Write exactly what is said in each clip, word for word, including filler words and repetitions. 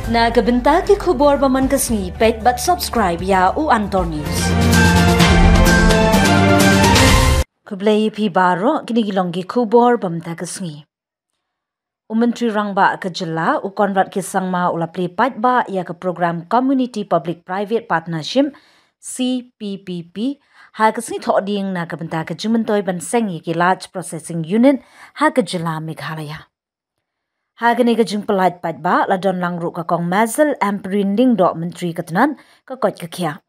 Na ka bynta ki khubor ba man ka sngi, peit bad subscribe ïa u Antor News. Khublei phi baroh, kine ki long ki khubor ba mynta ka sngi. U Myntri Rangbah ka Jylla, u Conrad K Sangma, u la plie paidbah ïa ka program Community Public Private Partnership, C P P P, ha ka sngi Thohdieng na ka bynta ka jingmyntoi ban seng ïa ki large processing unit ha ka Jylla Meghalaya. Ha kane ka jingplie paidbah la don lang ruh ka Kong Mazel Ampareen Lyngdoh, Myntri ka tnad ka koit ka khiah.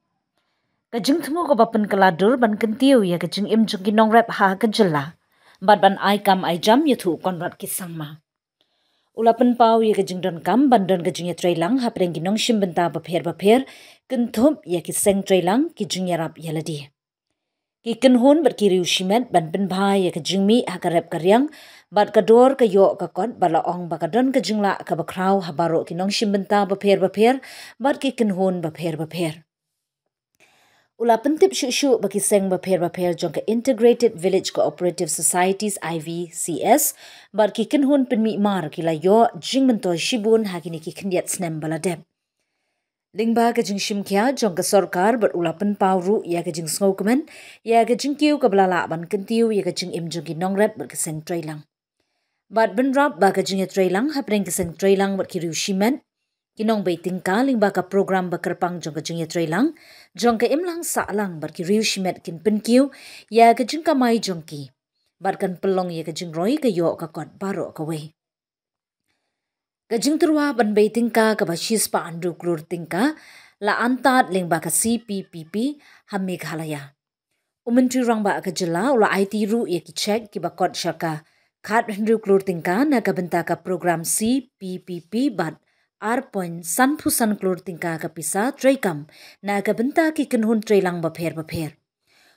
Ka jingthmu kaba pynkylla dur ban kyntiew ïa ka jingim jong ki nongrep ha ka jylla bad ban ai kam ai jam ïathuh u Conrad K Sangma. U la pynpaw ïa ka jingdonkam ban don ka jingïatreilang hapdeng ki nongshim bynta bapher bapher, kynthup ïa ki seng treilang, ki jingïarap ïalade, ki kynhun bad ki riew shimet ban pynbha ïa ka jingmih ha ka rep ka riang bad ka dor ka ïoh ka kot, bad la ong ba ka don ka jinglah kaba khraw ha baroh ki nongshim bynta bapher bapher bad ki kynhun bapher bapher. U la pyntip shuh shuh ba ki seng bapher bapher jong ka Integrated Village Cooperative Societies, I V C S, bad ki kynhun pynmih mar ki la ïoh jingmyntoi shibun ha kine ki khyndiat snem ba la dep. Lyngba ka jingshim khia jong ka sorkar bad u la pynpaw ruh ïa ka jingsngewkmen ïa ka jingkiew kaba la lah ban kyntiew ïa ka jingim jong ki nongrep bad ki seng treilang. Bad bynrap ba ka jingïatreilang hapdeng ki seng treilang bad ki riew shimet, ki nongbei tyngka lyngba ka program ba kyrpang jong ka jingïatreilang jong ka imlang sahlang bad ki riew shimet kin pynkiew ïa ka jingkamai jong ki bad kan pynlong ïa ka jingroi ka ïoh ka kot baroh kawei. Ka jingtyrwa ban bei tyngka kaba shispah hynriew klur tyngka la antad lyngba ka C P P P ha Meghalaya. U Myntri Rangbah ka Jylla u la aiti ruh ïa ki cheque kiba kot sha ka khat hynriew klur tyngka na ka bynta ka program C P P P bad ar point sanphew san klur tyngka ka pisa treikam na ka bynta ki kynhun treilang bapher bapher.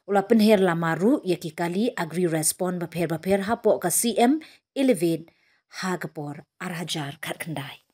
U la pynher lama ruh ïa ki kali Agri Respond bapher bapher hapoh ka C M Elevate ha ka por ar hajar khatkhyndai.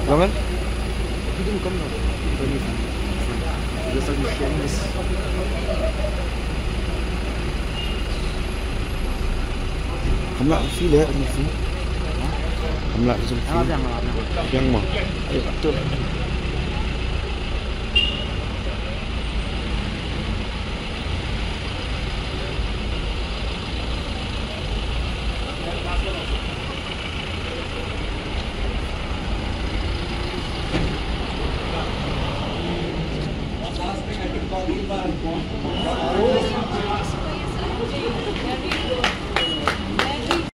Jangan. Kam lah feel eh, kam lah feel. Kam lah jumpa. Yang mah. Ayo, betul.